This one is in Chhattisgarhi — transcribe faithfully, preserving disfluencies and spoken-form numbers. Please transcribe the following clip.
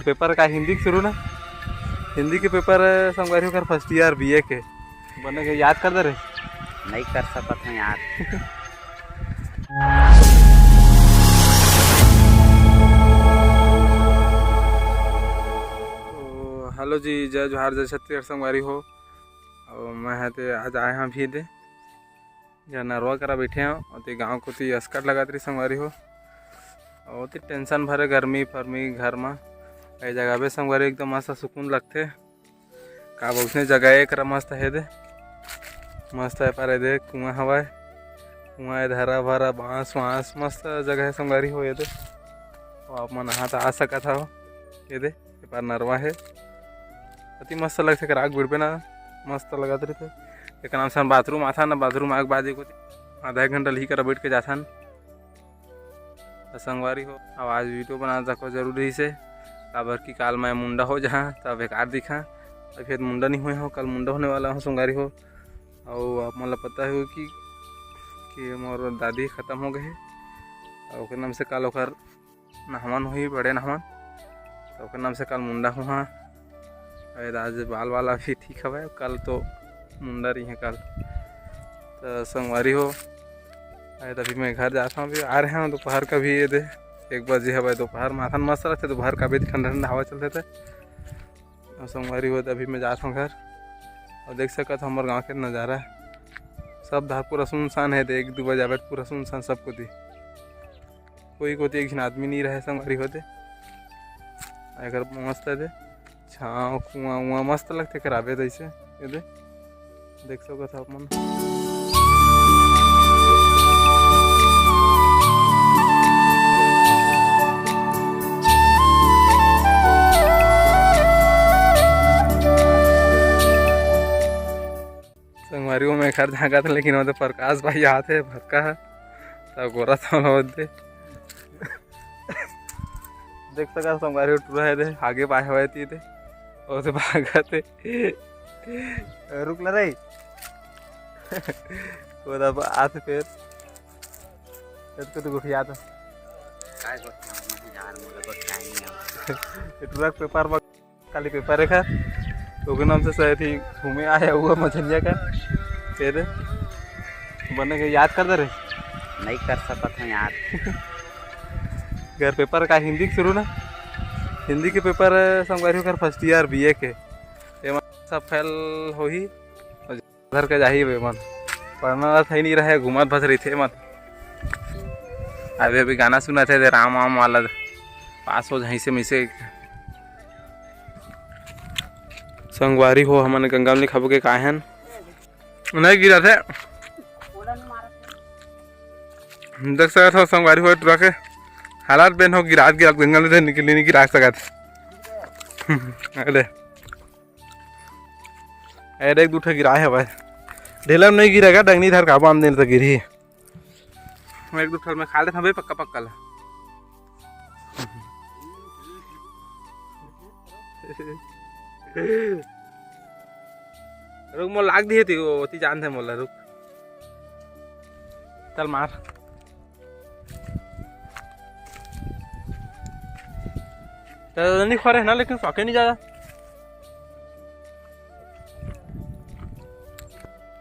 पेपर का हिंदी के शुरू ना, हिंदी के पेपर संगवारी हो कर फर्स्ट ईयर बीए के। बने के याद कर दे रे। नहीं कर सकत हूँ यार। तो हेलो जी, जय जोहार, जय छत्तीसगढ़ संगवारी हो। और मैं हे ते आज आए हंव अभी दे, या नरवा करा बैठे हंव, ओती गांव कोती अस्कट लगत रही संगवारी हो। और ओती टेंशन भरे गर्मी फर्मी घर मा, ए जगह बे संगवारी एकदम मस्त सुकून लगथे। का बोलथे जगह एकरा मस्त हे दे, मस्त हे पारे दे, कुआं हवय, कुआं हे, हरा भरा बांस वांस, मस्त जगह हे संगवारी हो ये दे। और आप मन नहा त आ सकत हव ये दे। ए पार नरवा हे, अति मस्त लगथे, करा के बिड़बे ना, मस्त लगत रहिथे। एक नाम से हम बाथरूम आथन ना, बाथरूम आए के बाद एक आधा एक घंटा लिही करा बैठ के जाथन। त संगवारी हो, अब आज वीडियो बनाना तको जरूरी से, काबर कि काल मैं मुंडा हो जहाँ त बेकार दिखा। अभी फिर मुंडा नहीं हुए हो, कल मुंडा होने वाला हो संगवारी हो। और आप मन ला पता हो कि कि मोर दादी खत्म हो गए हे, और ओकर नाम से काल ओकर नहमन होही, बड़े नहमन, तो ओकर नाम से काल मुंडा होहा। अरे आज बाल वाला भी ठीक हवय, कल तो मुंडा रही है कल। तो संगवारी हो, अरे तभी मैं घर जाता हूँ, अभी आ रहे हैं दोपहर का भी ये दे, एक बजे हवय दोपहर, माथन मस्त रहते दोपहर का भी, ठंडा ठंडा हवा चलते थे। और संगवारी हो, अभी मैं जाता हूँ घर और देख सकत हो हमर गाँव के नज़ारा, सब धार पूरा सुनसान है, एक दो बजे आबे पूरा सुनसान सब कोती। कोई कोती एक झन आदमी नहीं रहे संगवारी हो दे। एकर मस्त हे दे, छाँव कुआं उआं मस्त लगथे कराबे तइसे। ये दे, देख सकत हो आप मन। संगवारी हो, मैं घर झांकत, लेकिन ओदे प्रकाश भाई आत हे, भक्का हे, त गोरा सामने होत दे। देख सकत संगवारी हो, टूरा हे दे, आगे पाए हवय ती दे, ओदे भागत हे। रुक ले रे। ओदा आत हे फेर। तेरे को तो गुठिया तो। काय गोठिया यार, मोला गोठिया नहीं आवे। ये टूरा के पेपर काली पेपर हे का? ओकर नाम से शायद ही घूमे आया हुआ मझनिया का। तेरे बने के याद कर दे रे। नहीं कर सकत हूँ यार। घर पेपर का हिंदी के शुरू ना, हिंदी के पेपर संगवारी हो कर फर्स्ट ईयर बीए के, एमा सब फेल होही। धर के जाही बे मन। पढ़ना ला थई नहीं रहे, घूमत बस रहिथे मन। अभी अभी गाना सुनत हे, दे राम वाम वाला, पास हो जाही से मिसे। संगवारी हो, हमन गंगा में खाबो के काहे हन? नहीं गिरा थे। देख सकत हो संगवारी हो, टूरा के हालात बेन हो, गिरात गिरात गंगा में निकली नहीं गिरा सकत। अरे अरे, एक दू ठो गिराए हवय। ढेला में नहीं गिरेगा, डंगनी धर का बांध देने तो गिरही। मैं एक दू ठो में खा लेता भाई, पक्का पक्का ला। रुक, मोला लाग दिए ती, वो ओती जान दे मोला, रुक। चल मार। तो नहीं खा रहे ना, लेकिन पाके नहीं ज्यादा।